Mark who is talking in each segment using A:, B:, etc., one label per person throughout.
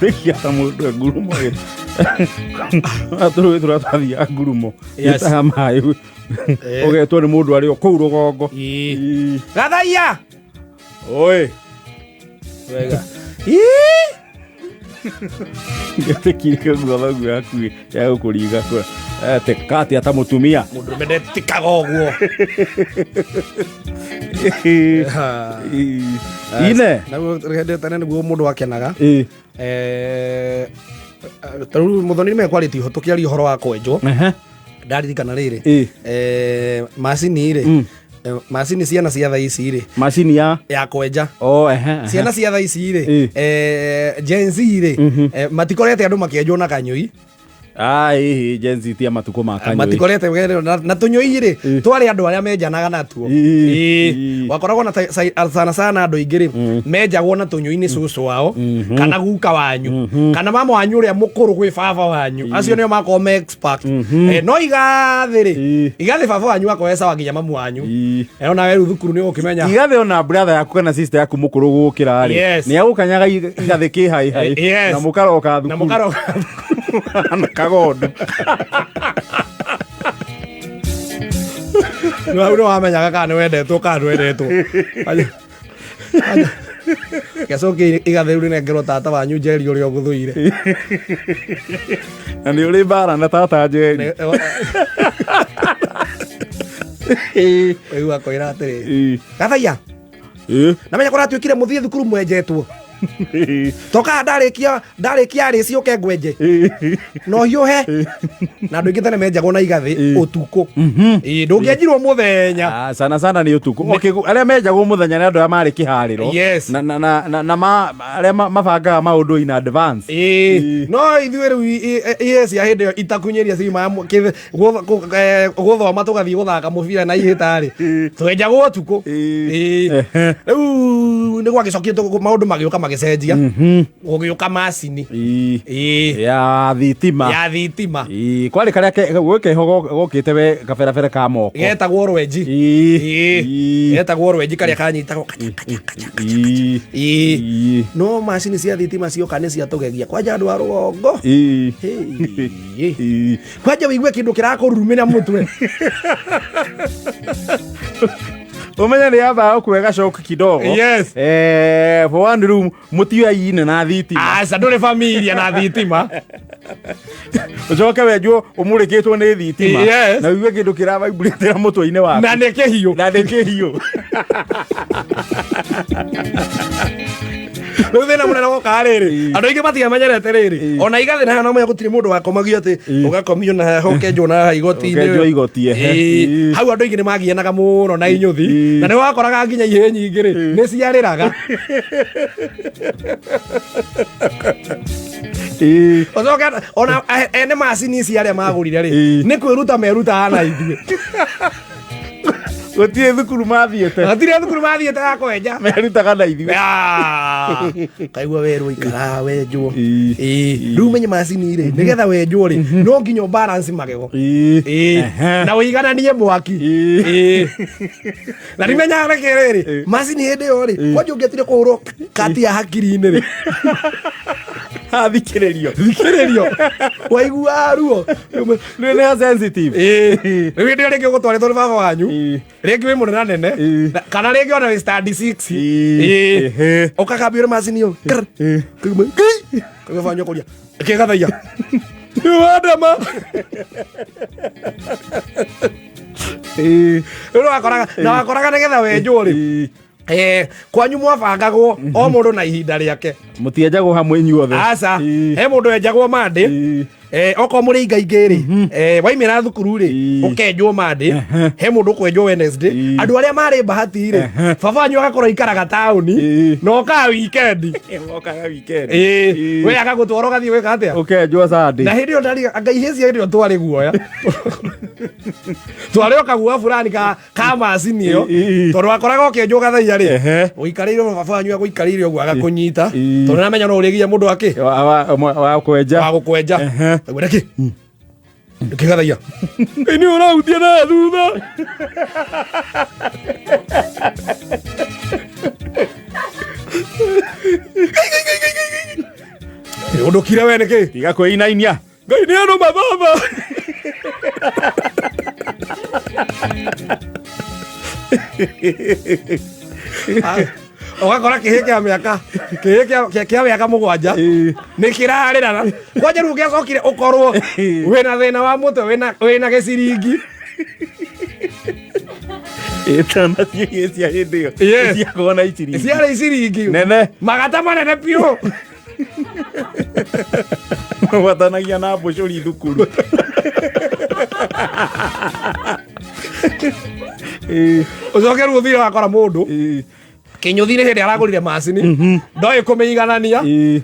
A: Tĩkia ta mũndũ e ngurumo ĩ. Tũrũĩ tũrĩa twathiaga ngurumo.
B: Yes.
A: Gĩtaha maĩ. Ũgetwo nĩ mũndũ arĩ o kũu rũgongo.
B: Ii.
A: Ii.
B: Gathaiya.
A: Oi.
B: Wega. Ii.
A: Ngetĩkirie guo thagu yaku ya gũkũringa kũra. Teka atĩa ta mũtumia.
B: Mũndũrũme ndetĩkaga ũguo.
A: Ii. Ine.
B: Naguo tene nĩguo mũndũ akenaga.
A: Ii.
B: Eh, ta rĩu mũthoni nĩ mekwarĩtie ũhoro tũkĩaria ũhoro wa kwenjwo.
A: Ehe.
B: Ndaririkana rĩrĩ.
A: Ii.
B: Eh, macini rĩ. Macini ciana cia thaa ici rĩ.
A: Macini ya.
B: Ya kwenja.
A: Oh, ehe. Ehe.
B: Ciana cia thaa ici rĩ.
A: Ĩ.
B: Eh, Gen Z rĩ. Matikorete andũ makĩenjwo na kanyũi.
A: Ah, ĩhĩ, Gen Z ti a matukũ ma kanyũi.
B: Matikorete na tũnyũi rĩ
A: Ĩ.
B: twarĩ andũ arĩa menjanaga natuo.
A: Ĩ.
B: Ĩ.
A: Ĩ.
B: Wakoragwo na sana sana andũ aingĩ rĩ menjagwo na tũnyũi nĩ cũcũ wao kana guka wanyu kana mama wanyu ũrĩa mũkũrũ gwĩ baba wanyu, acio nĩo makorwo me expert. No igathĩ rĩ,
A: Ĩ.
B: igathĩ baba wanyu akorwo sawa nginya mamu wanyu.
A: Ĩ.
B: Onawe rĩu thukuru nĩ ũgũkĩmenya.
A: Igathĩ ona brother yaku kana sister yaku mũkũrũ gũkĩra rĩ,
B: Yes.
A: nĩ agũkanyaga igathĩ kĩhaihai
B: Yes.
A: na mũkaroka thukuru
B: Na mũkaroka
A: na kagondo.
B: Nĩ hau nĩ wamenyaga kana nĩ wendetwo kana ndwendetwo. Gĩcoke igathĩ rĩu rĩnengerwo tata wanyu Njeri ũrĩa ũgũthũire.
A: Na nĩ ũrĩ mbara na tata Njeri.
B: Rĩu akwĩra atĩrĩ,
A: Ĩ.
B: gathaiya,
A: Ĩ.
B: namenya kũratuĩkire mũthiĩ thukuru mwenjetwo, toka ndarĩkia ndarĩkia rĩci ũke ngwenje na ũhiũhe. Na andũ aingĩ tene menjagwo na igathĩ ũtukũ. Ĩ, ndũngĩenjirwo mũthenya.
A: Ah, sana sana nĩ ũtukũ. Okay, arĩa menjagwo mũthenya nĩ andũ arĩa marĩ kĩharĩro
B: Yes.
A: na arĩa mabangaga maũndũ in advance.
B: Ĩĩ, no ithuĩ rĩu ihe cia hĩndĩ ĩyo itakunyĩria ciumaga gũthoma tũgathiĩ gũthaka mũbira na ihĩta rĩ, twenjagwo ũtukũ.
A: Ĩĩ.
B: Ĩĩ.
A: Ehe.
B: Rĩu nĩ gwagĩcokire maũndũ magĩũka magĩcenjia, gũgĩũka macini.
A: Ĩĩ.
B: Ĩĩ.
A: Ya thitima.
B: Ya thitima.
A: Ĩĩ, kwarĩ karĩa gwĩ keho gokĩte we kaberabere ka moko.
B: Getagwo rwenji.
A: Ĩĩ.
B: Ĩĩ.
A: Ĩĩ.
B: Getagwo rwenji karĩa kanyitagwo kacha kacha kacha kacha.
A: Ĩĩ.
B: Ĩĩ.
A: Ĩĩ.
B: No macini cia thitima cioka nĩ ciatũgegia kwanja andũ a rũgongo.
A: Ĩĩ.
B: Hey.
A: Ĩĩ.
B: Kwanja wĩigue kĩndũ kĩrakũrurumĩra mũtwe.
A: Ũmenye nĩ yambaga gũkue gacoki kidogo.
B: Yes.
A: For one room mũtiaine na thitima.
B: Aca, ndũrĩ familia na thitima.
A: Ũcoke wenjwo ũmũrĩkĩtwo nĩ thitima.
B: Yes.
A: Na ũigue kĩndũ kĩravaiburĩtĩra mũtwe-inĩ waku.
B: Na nĩ kĩhiũ.
A: Na nĩ kĩhiũ.
B: Rĩu thĩna mũnene woka rĩrĩ,
A: Ĩĩ.
B: andũ aingĩ matiamenyerete rĩrĩ,
A: Ĩĩ.
B: ona igathĩ na no menya gũtirĩ mũndũ wakomagio atĩ ũgakomio na haha ũkenjwo na haha igoti-inĩ.
A: Ũkenjwo igoti, ehe.
B: Ĩĩ.
A: Ĩĩ.
B: Hau andũ aingĩ nĩ magianaga mũno na inyũthi.
A: Ĩĩ.
B: Na nĩ wakoraga nginya ihĩ nyingĩ rĩ nĩ ciarĩraga.
A: Ĩĩ.
B: Ũcoke ona ene macini ici arĩa magũrire rĩ,
A: Ĩĩ.
B: nĩ kwĩruta merutaga na ithuĩ.
A: Gũtirĩ thukuru mathiĩte.
B: Hatirĩ thukuru mathiĩte ya kwenja.
A: Merutaga na ithuĩ.
B: Ah, kaigua werwo ikara wenjwo.
A: Ĩĩ.
B: Ĩĩ. Rĩu menye macini rĩ, nĩgetha wenjwo rĩ, no nginya ũbalance magego.
A: Ĩĩ.
B: Ĩĩ.
A: Ehe.
B: Na ũigananie mwaki.
A: Ĩĩ.
B: Ĩĩ. Na ndimenyaga nĩkĩ rĩrĩ, macini hĩndĩ ĩyo rĩ, kwanja ũngĩetire kũhũrwo kati ya hakiri-inĩ rĩ,
A: Athikĩrĩrio.
B: Thikĩrĩrio waiguaga ruo.
A: Nĩ nĩ sensitive.
B: Ĩĩ. Rĩu hĩndĩ ĩyo rĩngĩ ũgũtwarĩtwo nĩ baba wanyu,
A: Ĩĩ.
B: rĩngĩ wĩ mũnene nene,
A: Ĩĩ.
B: kana rĩngĩ ona wĩ stand 6.
A: Ĩĩ.
B: Ĩĩ.
A: Ehe.
B: Ũkakambia ũrĩ macini ĩyo. Krr.
A: Ĩĩ.
B: Kaigua, "Kii!" Kaigua baba wanyu akũria, "Ĩkĩgathaia?" Nĩ wandema.
A: Ĩĩ.
B: Rĩu wakoraga na wakoraga nĩgetha wenjwo rĩ,
A: Ĩĩ.
B: Kwanyu mwabangagwo o mũndũ na ihinda rĩake.
A: Mũtienjagwo hamwe inyuothe.
B: Aca.
A: Ĩĩ.
B: He mũndũ wenjagwo Monday.
A: Ĩĩ.
B: Okorwo mũrĩ ingaingĩ rĩ, waimĩra thukuru rĩ,
A: Ĩĩ.
B: ũkenjwo Monday. He mũndũ ũkwenjwo Wednesday.
A: Ĩĩ.
B: Andũ arĩa marĩ bahati rĩ, baba wanyu agakorwo aikaraga taũni
A: Ĩĩ.
B: na okaga weekend.
A: Okaga weekend.
B: Ĩĩ.
A: Ĩĩ.
B: We agagũtwara ũgathiĩ gwĩka atĩa?
A: Ũkenjwo Sunday.
B: Na hĩndĩ ĩyo ndari anga ihĩ cia hĩndĩ ĩyo twarĩ guoya, twarĩ o kaguoya fulani ka macini ĩyo.
A: Ĩĩ.
B: Tondũ wakoraga ũkĩenjwo gathaia rĩ,
A: Ehe.
B: ũikarĩire baba wanyu agũikarĩire ũguo agakũnyita,
A: Ĩĩ.
B: tondũ namenya no ũrĩgia mũndũ akĩ
A: Wa kwenja.
B: Wa gũkwenja.
A: Ehe.
B: Aigua nĩkĩ nĩkĩ gathaia nĩ ũrahutia na thutha. Ndũkire we nĩkĩ?
A: Tiga kwĩinainia.
B: Ngai nĩ anũma baba. Ũgakora kĩhĩ kĩa mĩaka kĩhĩ kĩa mĩaka 7 nĩ kĩrarĩra kwanja rĩu gĩacokire ũkorwo wĩna thĩna wa mũtwe wĩna gĩciringi.
A: Ĩtana ciĩgiĩ cia hĩndĩ ĩyo.
B: Yes.
A: Ciakorwo na iciringi.
B: Ciarĩ iciringi
A: Nene.
B: Magata manene biũ.
A: Gwatanagia na mbũcũri thukuru.
B: Ũcoke rĩu ũthire wakora mũndũ kĩnyũthi-inĩ hĩndĩ aragũrire macini ndoĩ kũmĩiganania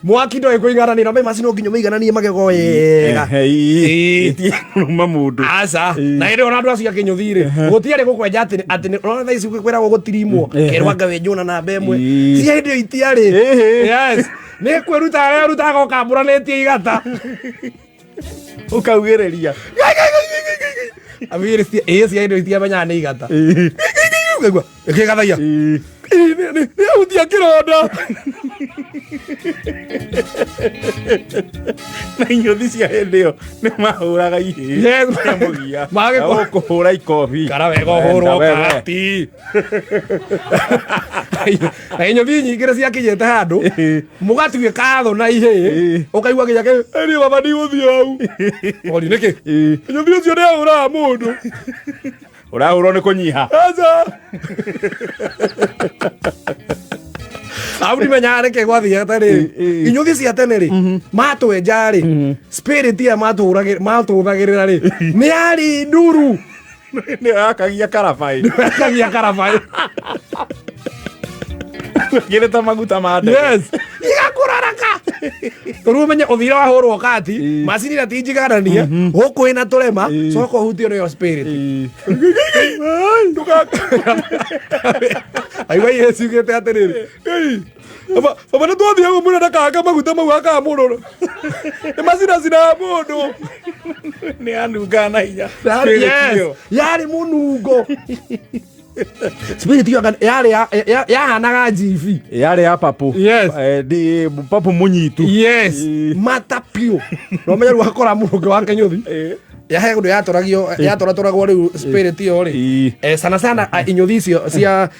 B: mwaki ndoĩ kũiganania na macini no nginya ũmĩigananie magego wega.
A: Ĩtigũrũma mũndũ.
B: Aca na hĩndĩ ona andũ acio a kĩnyũthi rĩ gũtiarĩ gũkwenja atĩ atĩ ũrona thaa ici kwĩragwo gũtirimwo kerwo anga wenjwo na namba ĩmwe cia hĩndĩ ĩyo itiarĩ. Yes, nĩ kwĩruta arerutaga ũkambũranĩtie igata
A: Ũkaugĩrĩria.
B: Abiri cia cia hĩndĩ ĩyo itiamenyaga nĩ igata. Ũkaigua ĩkĩgathagia nĩ ahutia kĩronda.
A: Na inyũthi cia hĩndĩ ĩyo nĩ mahũraga ihĩĩ.
B: Yes.
A: Mũgia. Ũkũhũra ikobi.
B: Kara wega ũhũrwo kati. Na inyũthi nyingĩ nĩ ciakinyĩte handũ mũgatuĩka thũ na ihĩĩ ũkaigua nginya niĩ baba ndigũthiĩ hau. Ori nĩkĩ? Inyũthi ũcio nĩ ahũraga mũndũ.
A: Ũrahũrwo nĩ kũnyiha.
B: Aca. Au ndimenyaga nĩkĩ gwathiĩte rĩ inyũthi cia tene rĩ matwenja rĩ spirit ĩrĩa matũhũthagĩrĩra rĩ nĩ yarĩ nduru.
A: Nĩ yakagia karabaĩ.
B: Yakagia karabaĩ.
A: Kĩrĩ ta maguta ma ndege.
B: Yes. Igakũraraka. Rĩu ũmenye ũthire wahũrwo kati macini ĩrĩa ti njigananie gũkũ ĩna tũrema coka ũhutio nĩyo spirit. Aigua ihe ciugĩte atĩrĩrĩ baba baba nĩ twathiĩ mũno ndakahake maguta mau hakaga mũndũ nĩ macinacinaga mũndũ.
A: Nĩ yanungaga na hinya.
B: Yes, yarĩ mũnungo. Spirit ĩyo yarĩ yahanaga njibi.
A: Yarĩ ya papu.
B: Yes.
A: Papu mũnyitu.
B: Yes. Mata piũ. No menye rĩu wakora mũndũ wa kĩnyũthi. Yahe ũndũ yatũragio yatũratũragwo rĩu spirit ĩyo rĩ. Sana sana inyũthi icio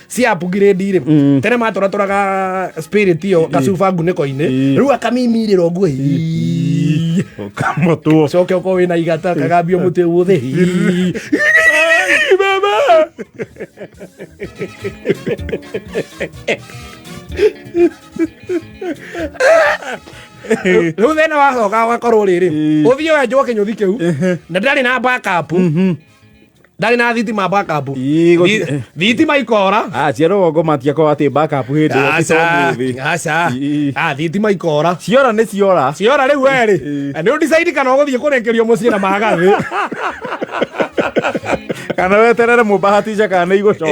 B: cia upgrade rĩ. Tene matũratũraga spirit ĩyo gacuba ngunĩko-inĩ. Rĩu akamimirĩra ũguo.
A: Ũkamũtwo.
B: Coke ũkorwo wĩna igata kagambio mũtĩ wothe. Baba. Rĩu thĩna wacoka ũgakorwo rĩrĩ ũthiĩ wenjwo kĩnyũthi kĩu na ndarĩ na backup ndarĩ na thitima backup thitima ikora.
A: Cia rũgongo matiakorwo atĩ backup hĩndĩ ĩyo ti ta ũmũthĩ.
B: Aca. Thitima ikora.
A: Ciora nĩ ciora.
B: Ciora rĩu werĩ nĩ ũdecide kana ũgũthiĩ kũrĩkĩrio mũciĩ na magathĩ
A: kana weterere mũbahatisha kana nĩ igũcoka.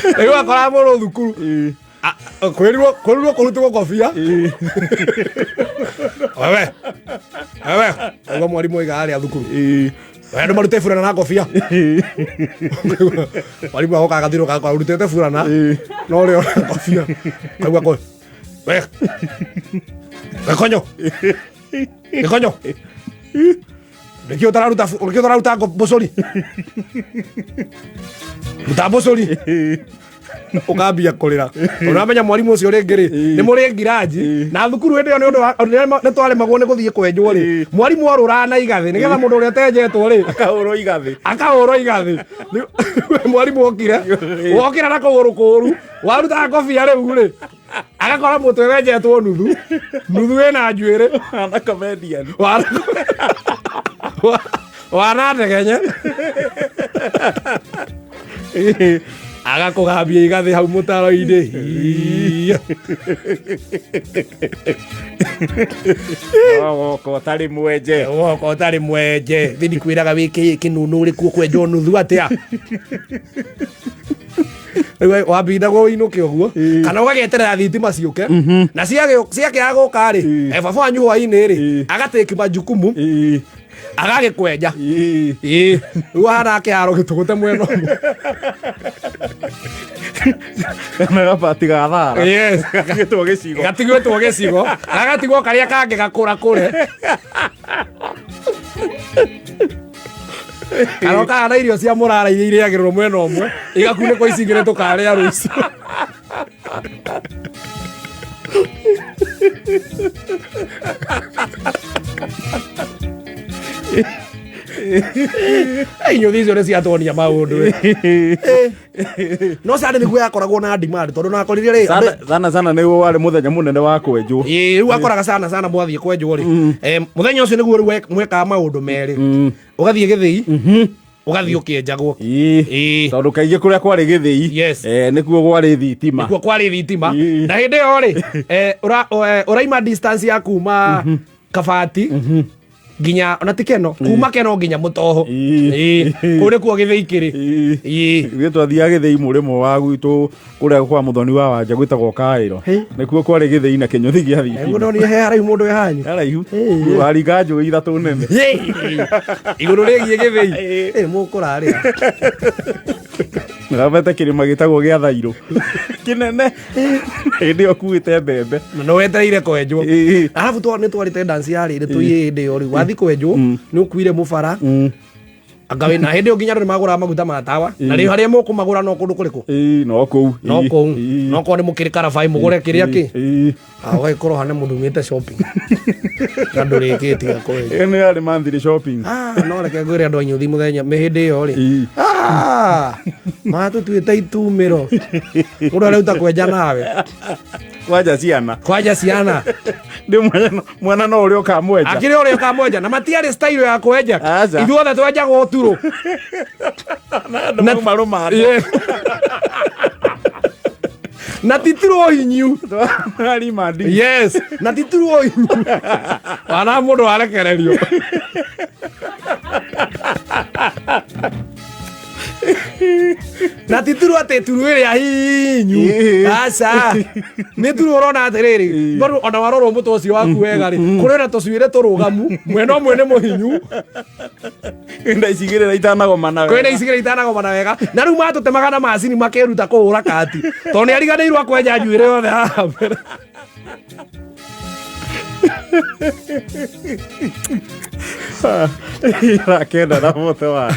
B: Rĩu akora mũndũ thukuru kwĩrirwo kũrutwo kobia wewe wewe ũguo mwarimũ oiga harĩa thukuru we andũ marute burana na kobia mwarimũ agoka agathirũka akora ũrutĩte burana no ũrĩa ũrĩ na kobia kaigua kũ we gĩkonyo gĩkonyo nĩkĩ ũtararuta nĩkĩ ũtararuta mbũcũri ruta mbũcũri ũkambia kũrĩra tondũ ũramenya mwarimũ ũcio rĩngĩ rĩ nĩ mũrĩ ngiranji na thukuru hĩndĩ ĩyo nĩ ũndũ wa nĩ twaremagwo nĩ gũthiĩ kwenjwo rĩ mwarimũ arũraga na igathĩ nĩgetha mũndũ ũrĩa ũtenjetwo rĩ
A: akahũrwo igathĩ
B: akahũrwo igathĩ mwarimũ okire wokĩra na kũgũrũ kũru waruta ngobia rĩu rĩ agakora mũtwe wenjetwo nuthu nuthu wĩna njuĩrĩ
A: wana comedian
B: wana ndegenye agakũgambia igathĩ hau mũtaro-inĩ.
A: Woka ũtarĩ mwenje.
B: Woka ũtarĩ mwenje thĩ ndikwĩraga wĩkĩ kĩnũnũ ũrĩkuo kwenjwo nuthu atĩa Rĩu wambindagwo ũinũke ũguo kana ũgagĩeterera thitima ciũke na ciakĩaga gũka rĩ baba wanyu hwainĩ rĩ agatĩki majukumu agagĩkwenja rĩu ahana kĩharo gĩtũgũte mwena ũmwe.
A: Kana gabati ga thara.
B: Yes.
A: Gatigĩtwo gĩcigo.
B: Gatigwĩtwo gĩcigo, gagatigwo karĩa kangĩ gakũrakũre. Karokaga na irio cia mũrara iria irĩagĩrĩrwo mwena ũmwe, igakunĩkwo ici ingĩ nĩ tũkarĩa rũciũ. Inyuthi icio nĩ ciatuonia maũndũ. No cande nĩguo yakoragwo na demand tondũ nakorire rĩ
A: Sana sana sana nĩguo warĩ mũthenya mũnene wa kwenjwo.
B: Ĩĩ, rĩu akoraga sana sana mwathiĩ kwenjwo rĩ, mũthenya ũcio nĩguo rĩu mwekaga maũndũ merĩ, ũgathiĩ gĩthĩi, ũgathiĩ ũkĩenjagwo.
A: Ĩĩ. Tondũ kaingĩ kũrĩa kwarĩ gĩthĩi,
B: Yes.
A: Nĩkuo gwarĩ thitima.
B: Nĩkuo kwarĩ thitima.
A: Ĩĩ.
B: Na hĩndĩ ĩyo rĩ, ũraima distance ya kuma Kabati nginya ona ti Keno, kuma Keno nginya Mũtoho.
A: Ĩĩ.
B: Ĩĩ, kũu nĩkuo gĩthĩi kĩrĩ.
A: Ĩĩ.
B: Ĩĩ.
A: Ithuĩ twathiaga gĩthĩi mũrĩmo wa gwitũ kũrĩa kwa mũthoni wa wanja gwĩtagwo Kaĩro. Nĩkuo kwarĩ gĩthĩi na kĩnyũthi gĩa
B: Nĩguo
A: thitima.
B: ndonire he haraihu mũndũ wĩ hanyu.
A: Haraihu. Waringa njũĩ ithatũ nene.
B: Igũrũ rĩgiĩ gĩthĩi. Ĩ, mũkũrarĩa.
A: Nĩrabete kĩrĩma gĩtagwo gĩa Thairũ. Kĩnene. Hĩndĩ ĩyo kuĩte mbembe.
B: Na nĩ wetereire kwenjwo.
A: Ĩĩ.
B: Arabu nĩ twarĩte dance ya rĩrĩ tũiĩ hĩndĩ ĩyo rĩu wathi kwenjwo nĩ ũkuire mũbara, anga wĩna hĩndĩ ĩyo nginya andũ nĩ magũraga maguta ma tawa, na rĩu harĩa mũkũmagũra no kũndũ kũrĩkũ?
A: Ĩĩ, no kũu.
B: No
A: Ĩĩ.
B: kũu.
A: Ĩĩ.
B: No korwo nĩ mũkĩrĩ karabai mũgũre kĩrĩa kĩ.
A: Ĩĩ.
B: Ũgagĩkorwo hana mũndũ umĩte shopping na ndũrĩkĩtie kwenjwo.
A: Ĩyo nĩ yarĩ monthly shopping.
B: Ah, no reke ngwĩre andũ a Inyuthi mũthenya hĩndĩ ĩyo rĩ,
A: Ĩĩ.
B: Ah, matũtuĩte itumĩro, mũndũ areuta kwenja nawe.
A: Kwanja ciana.
B: Kwanja ciana.
A: Ndĩ mwana no ũrĩa ũkamwenja.
B: Akĩrĩ ũrĩa ũkamwenja, na matiarĩ style ya kwenja.
A: Aca.
B: Ithuothe twenjagwo ũturũ.
A: Na andũ mauma rũmande.
B: Yeah. Na titirwo hinyu.
A: Twarimandi.
B: Yes, na titirwo hinyu, wana mũndũ warekererio. Na ti turu atĩ turu ĩrĩa hinyu.
A: Ĩĩ.
B: Aca, nĩ turu ũrona atĩrĩrĩ, tondũ ona warorwo mũtwe ũcio waku wega rĩ, kũrĩ na tũcuĩrĩ tũrũgamu, mwena ũmwe nĩ mũhinyu.
A: Kwĩna icigĩrĩra itanagomana
B: Kwĩna
A: wega.
B: icigĩrĩra itanagomana wega, na rĩu matũtemaga na macini makeruta kũhũra kati tondũ nĩ ariganĩirwo akwenja njuĩrĩ yothe haha mbere.
A: Thaa kenda na bote wa.